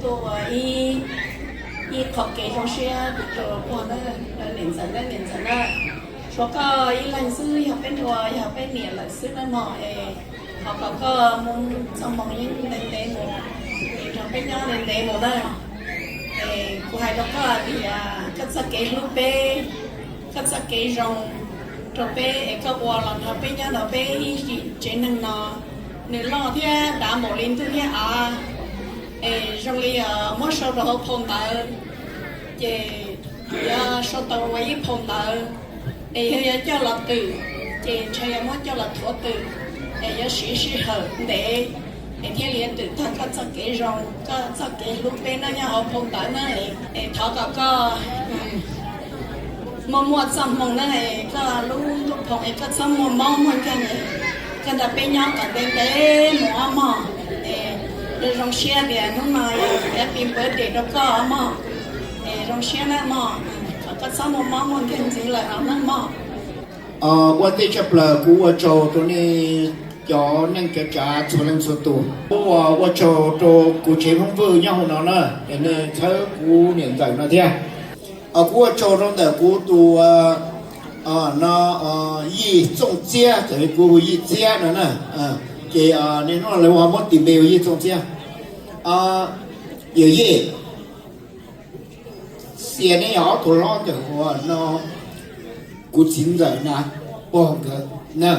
Ua ib, ib qho kev zoo siab rau koj na, niam ntxawm na, niam ntxawm na. Suav koj ib leeg xwb, yog peb nrua yog peb niam lawm xwb na mog es, thov kom koj mus txoj hmoo yeej ntev ntev mus, es nrog peb nyob ntev ntev mus na. Es kuv hais rau koj tias koj txoj kev hlub peb, koj txoj kev zoo rau peb es koj ua los nrog peb nyob nrog peb ib yim tsev neeg no, nws loj thiab dav npaum li ntuj thiab av. Es zoo li muab sau rau hauv phau ntawv, ces yuav sau tau ua ib phau ntawv, es yog yuav coj los twm, ces ntshe yuav muab coj los thuav twm, es yuav siv sij hawm ntev, es thiaj li yuav twm tag koj txoj kev zoo, koj txoj kev hlub peb no nyob hauv phau ntawv na. Es thov kom koj muaj muaj txoj hmoo na, es koj lub ntuj phoom es koj txhob muaj mob muaj nkeeg, koj nrog peb nyob kom ntev ntev mus ob mog. Es zoo siab tias hnub no yog happy birthday rau koj ob mog. Es zoo siab na mog, kom koj txhob muaj mob muaj nkeeg ntxiv lawm os na mog. Ua ntej tshaj plaws kuv ua tsaug rau nej cov neej cov tsav txhua leej txhua tus. Kuv ua tsaug rau kuv tsev Hmoob Vwj nyob hauv no na, es nws txhawb kuv niam ntxawm no thiab. Kuv ua tsaug rau ntawm kuv tus no, Yij Txooj Txiab, txawm kuv hu Yij Txiab no na. Ces niaj hnub no lawv ho muab tis npe ua Yij Txooj Txiab. Yawm Yij, Xias, neb yog ob tug hlob ntawm ua no kuv txiv ntxawm na, pog nkawd na.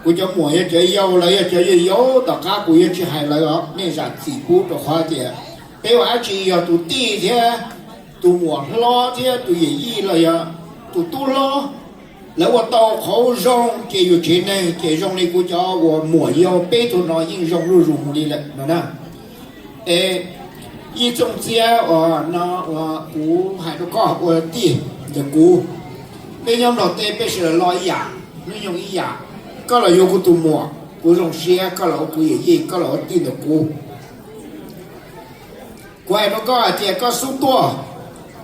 Kuv cov muam yog cov yau, lawv yog cov yau yau, tom qab kuv yuav tsis hais lawv os, nej zam txim pub rau qhov tias peb ua dab tsi yog tus tij thiab tus muam hlob thiab tus yawm yij los yog tus tub hlob, lawv ua tau qhov zoo ces yus tsev neeg ces zoo li kuv cov uas muam yau peb tug no yeej zoo zuj zus mus li lawm no na. Es Yij Txooj Txiab uas no uas kuv hais rau koj ua tij ntawm kuv, peb nyob Nplog teb peb sawv daws loj ib yam, hnub nyoog ib yam. Koj los yuav kuv tus muam, kuv zoo siab, koj los ua kuv yawm yij, koj los ua tij ntawm kuv. Kuv hais rau koj hais tias koj xub tuaj,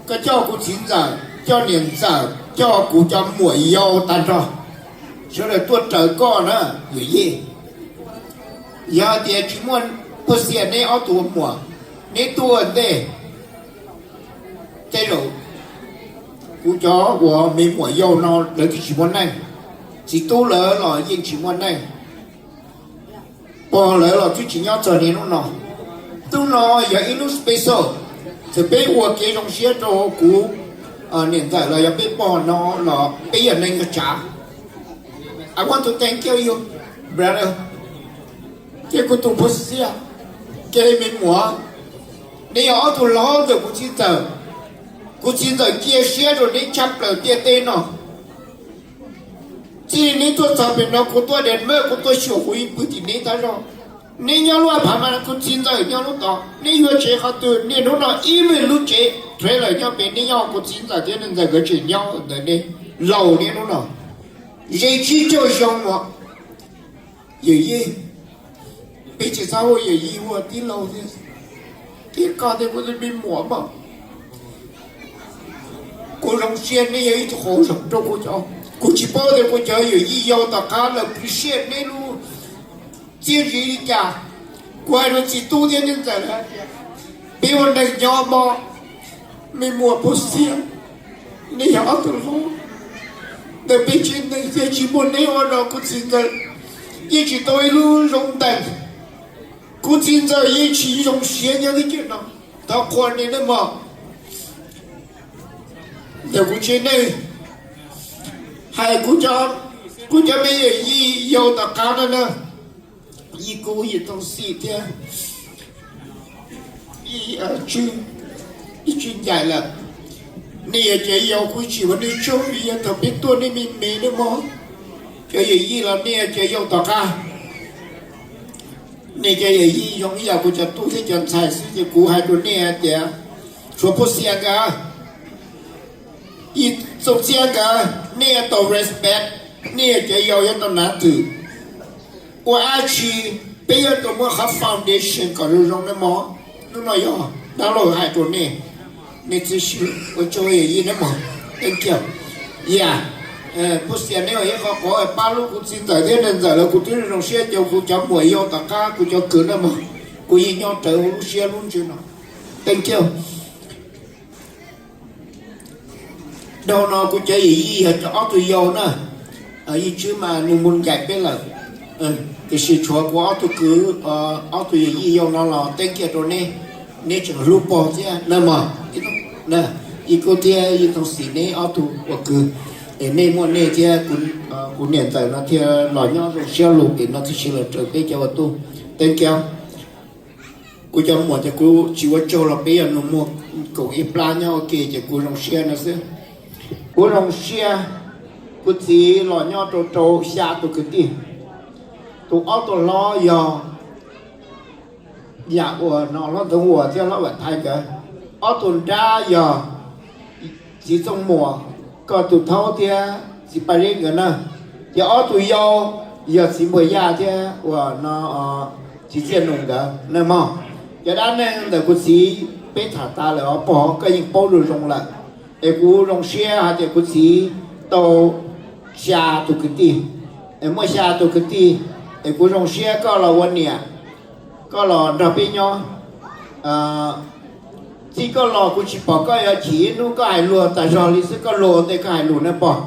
koj coj kuv txiv ntxawm, coj niam ntxawm, coj kuv cov muam yau tag nrho, sawv daws tuaj raws koj na, yawm yij. Yog tias tsis muaj Phaj Xias neb ob tug muam, neb tuaj ua ntej, tej zaum kuv cov uas me muam yau no lawv twb tsis muaj neej, txiv tub lawv los yeej tsis muaj neej, pog lawv los twb tsis nyob txog niaj hnub no. Hnub no yog ib lub special, txawm peb ua kev zoo siab rau kuv niam ntxawm los yog peb pog no los peb yog neej yog tsav. I want to thank you, brother. Ces kuv tus Phaj Xias, ces me muam, neb yog ob tug hlob ntawm kuv txiv ntxawm. Kuv txiv ntxawm cia siab rau neb tshaj plaws ntiaj teb no. Txij li neb tuaj txog pem no kuv tuaj Denmark, kuv tuaj xyuas kuv yeej pw tim neb tab zog. Neb nyob lub a phav mas kuv txiv ntxawm nyob lub tod. Neb yuav tsev qhov twg niaj hnub no ib me lub tsev trailer nyob pem, neb nyob kuv txiv ntxawm thiab niam ntxawm nkawd tseem nyob ntawm neb laus niaj hnub no. Ze tsib caug xyoo os. Yawm yij, peb tsis txhob hu yawm yij, hu ua tij laug thiab. Ces koj thiab kuv tus me muam mas, kuv zoo siab neb yog ib tug qauv zoo rau kuv cov, kuv tsis paub tias kuv cov yawm yij yau tom qab lawv appreciate neb lub txiaj ntsim li cas. Kuv hais rau txiv tub thiab niam ntxawm hais tias peb ua neeg nyob mog, me muam Phaj Xias, neb yog ob tug hlob ntawm peb tsev neeg, yog tsis muaj neb ua no kuv txiv ntxawm yeej tsis tau ib lub zoo ntees. Kuv txiv ntxawm yeej tsis zoo siab nyob teb chaws no. Thov qhuas neb nawb mog. Ntawm kuv tsev neeg hais kuv cov, kuv cov me yawm yij yau tom qab no na, Yij Kub, Yij Tooj Xim thiab Yij Tswb, Yij Tswb Ncaim lawm. Nej yog cov yau kuv tsis ua nej tsaug vim yog thaum peb tuaj nej me me nawb mog. Cov yawm yij los nej yog cov yau tom qab. Nej cov yawm yij zoo ib yam kuv cov tub thiab cov ntxhais xwb, ces kuv hais rau nej hais tias, tshuav Phaj Xias nkawd, Yij Txooj Txiab nkawd, nej yuav tau respect, nej yog cov yau yuav tau nav twm. Ua dab tsi peb yuav tau muab qhov foundation kom zoo zoo nawb mog. Hnub no yog dab laug hais rau nej, nej txhib sib ua tsaug yawm yij nawb mog. Thank you. Yeah. Phaj Xias neb ua ib qho qhov pab lub kuv txiv ntxawm thiab niam ntxawm lawv, kuv twb zoo siab rau kuv cov muam yau tom qab kuv cov kwv nawb mog. Kuv yeej nyob rawv lub siab lub ntsws no. Thank you. Dhau no kuv cov yawm yij yog cov ob tug yau na, Yij Tswb mas nws mus ncaim peb lawm, tiam sis tshuav kuv ob tug kwv, ob tug yawm yij yau no los thank you rau neb, neb tseem hlub pog thiab na mog. Yij Kub thiab Yij Toog Xim neb ob tug ua kwv, es nej muaj nej thiab, kuv niam ntxawm no thiaj los nyob zoo siab lug es no tib si los raws peb cov ua tub. Thank you. Kuv cov muam ces kuv tsis ua tsaug los peb yog nus muag koom ib plab nyob ua ke ces kuv zoo siab no xwb. Kuv zoo siab, kuv txiv los nyob rau rau xya tus kwv tij. Tus ob tug hlob yog yam uas no hlob Ntxoov Uas thiab hlob Vam Thaiv nkawd. Ob tug nrab yog txiv Txooj Muas, koj tus thaub thiab txiv Paj Zeb nkawd na. Ces ob tug yau yog txiv Npuas Yaj thiab uas no txiv Txiaj Nus nkawd na mog. Cov dab neeg ntawm kuv txiv peb tham tas lawm os pog, koj yeej paub zoo zoo lawm. Es kuv zoo siab hais tias kuv txiv tau xya tus kwv tij, es muaj xya tus kwv tij, es kuv zoo siab koj los ua niam, koj los nrog peb nyob. Txij koj los kuv tsis pom koj yuav chim ib hnub, koj hais lus tas zog li xwb, koj luag ua ntej koj hais lus na pog.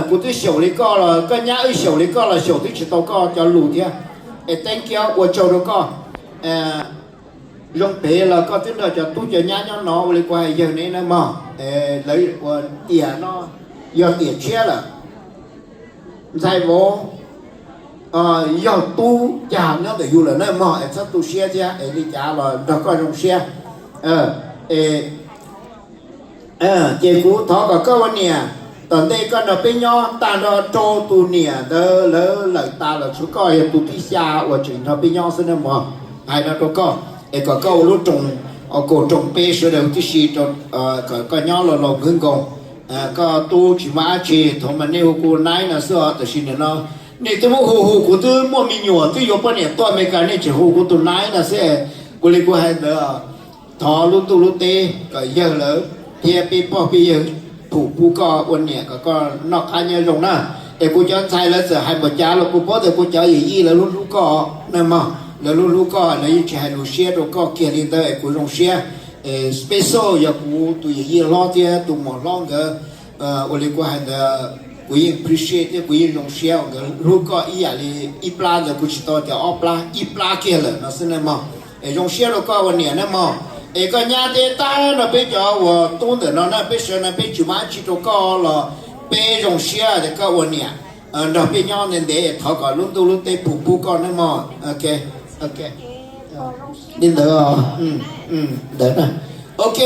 Kuv twb xyaum li koj los koj nyab wb xyaum li koj los xyaum twb tsis tau koj cov lus thiab. Es thank you, ua tsaug rau koj. Zoo pem los koj twb nrog cov tub cov nyab nyob no ua li kuv hais yawg ne na mog. Lawv ua tiam no yog tiam tshiab lawm. Ntxhais vauv yog tub cag nyob ntawm yus lawm na mog, es txhob tu siab thiab, es li cas los nrog koj zoo siab. Ces kuv thov kom koj ua niam, tom ntej koj nrog peb nyob tag nrho rau tus niam ntawd lawv lawm tas los tshuav koj yog tus thib xya uas tseem nrog peb nyob xwb na mog. Hais no rau koj, es kom koj ua lub roos, kaum roos peb sawv daws huv tib si rau, kom koj nyob laus laus nkawd nkoos. Koj tub tsis muaj dab tsi, thaum mas nej hu kuv Naib no xwb os, tam sim nim no nej twb muab hu hu kuv twb muaj me nyuam twb yuav poj niam tuaj Amelikas, nej tseem hu kuv tus Naib no xwb. Ua li kuv hais ntawd, thov lub ntuj lub teb kom yawg lawv thiab peb pog peb yawg phum pub koj ua niam kom koj noj qab nyob zoo na. Es kuv cov ntxhais lawv txawm hais npaum cas los kuv paub tias kuv cov yawm yij lawv hlub hlub koj na mog, lawv hlub hlub koj, lawv yeej tsis hais lus siab rau koj kiag li ntawd es kuv zoo siab. Special yog kuv tus yawm yij hlob thiab tus muam hlob nkawd, ua li kuv hais ntawd, kuv yeej appreciate thiab kuv yeej zoo siab uas nkawd hlub koj ib yam li ib plab ntawd kuv tsis tau tias ob plab, ib plab kiag lawm no xwb na mog. Es zoo siab rau koj ua niam na mog. Es koj nyab thiab tag nrho peb cov uas tub ntawm no na, peb sawv no peb tsis muaj dab tsi rau koj los peb zoo siab tias koj ua niam nrog peb nyob ntev ntev, thov kom lub ntuj lub teb phum pub koj na mog. Li ntawd, ntawd na. Ok,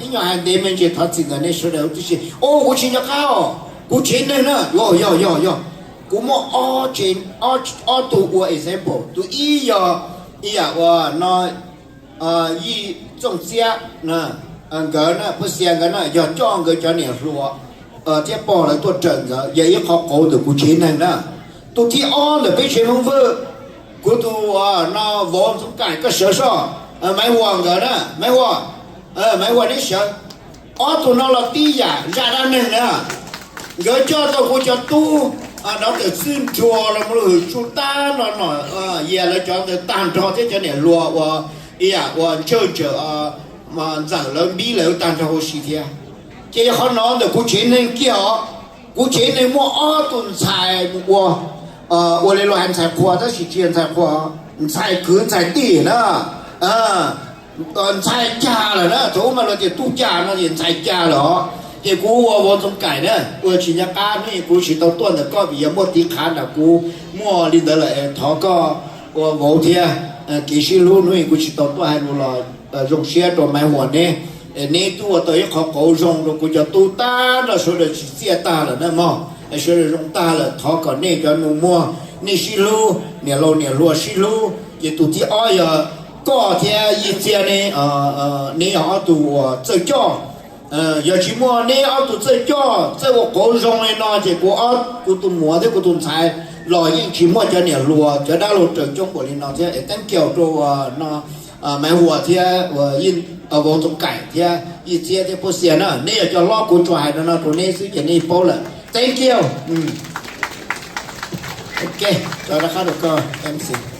ib nyuag hais ntev me ntsis thov txim ntawm nej sawv daws huv tib si. Os, kuv tsis nco qab os, kuv tsev neeg na, yog yog yog yog, kuv muaj ob tug ua example. Tus ib yog ib yam uas no Yij Txooj Txiab nkawd na, Phuj Xia nkawd na, yog coj nkawd cov niam hluas thiab pog lawv tuaj raws nkawd, yog ib qho qauv ntawm kuv tsev neeg na. Tus thib ob ntawm peb tsev Hmoob Vwj, kuv tus no vauv Ntxoov Kaim, koj sawv soj, Maiv Huas nkawd na, Maiv Huas, Maiv Huas neb sawv. Ob tug no los tib yam zaj dab neeg na. Nkawd coj tau kuv cov tub, Doctor Txwj Nruas los mus lug hwm tsuj tag no, Nom Yias lawv cov ntawd tag nrho thiab cov niam hluas uas ib yam uas ntsawj ntawm Ntxawm lawv npib lawv tag nrho huv si thiab. Ces yog qhov no ntawm kuv tsev neeg kiag os. Kuv tsev neeg muaj ob tug ntxhais mus ua, ua li luag hais ntxhais qhua tab sis tsis yog ntxhais qhua, ntxhais kwv ntxhais tij na. Ntxhais cag lawm na, thaum ub mas luag tias tub cag no ces ntxhais cag lawm os. Ces kuv ua vauv Ntxoov Kaim na, ua tsis nco qab hnub kuv tsis tau tuaj ntawm koj vim yog muaj tiv qhav nram kuv muaj li ntawd lawm, thov koj ua vauv thiab kev sib hlub hnub kuv tsis tau tuaj hais lus los zoo siab rau Maiv Huas neb. Neb twb ua tau ib qho qauv zoo rau kuv cov tub tag nrho sawv daws tsis txiaj tag lawm na mog, sawv daws zoo tag lawm, thov kom nej cov nus muag nej sib hlub, niam laus niam hluas sib hlub. Ces tus thib ob yog koj thiab Yij Txiab ne, neb yog ob tug uas txawj coj. Yog tsis muaj neb ob tug txawj coj txawj ua qauv zoo li no ces kuv, kuv tus muam thiab kuv tus ntxhais los yeej tsis muaj cov niam hluas cov dab laug raws coob npaum li no thiab. Es thank you rau no Maiv Huas thiab vauv Ntxoov Kaim thiab Yij Txiab thiab Phuj Xia na, neb yog cov hlob, kuv tsuas hais no no rau neb xwb ces neb paub lawm. Thank you. Ok, rov qab rau koj MC.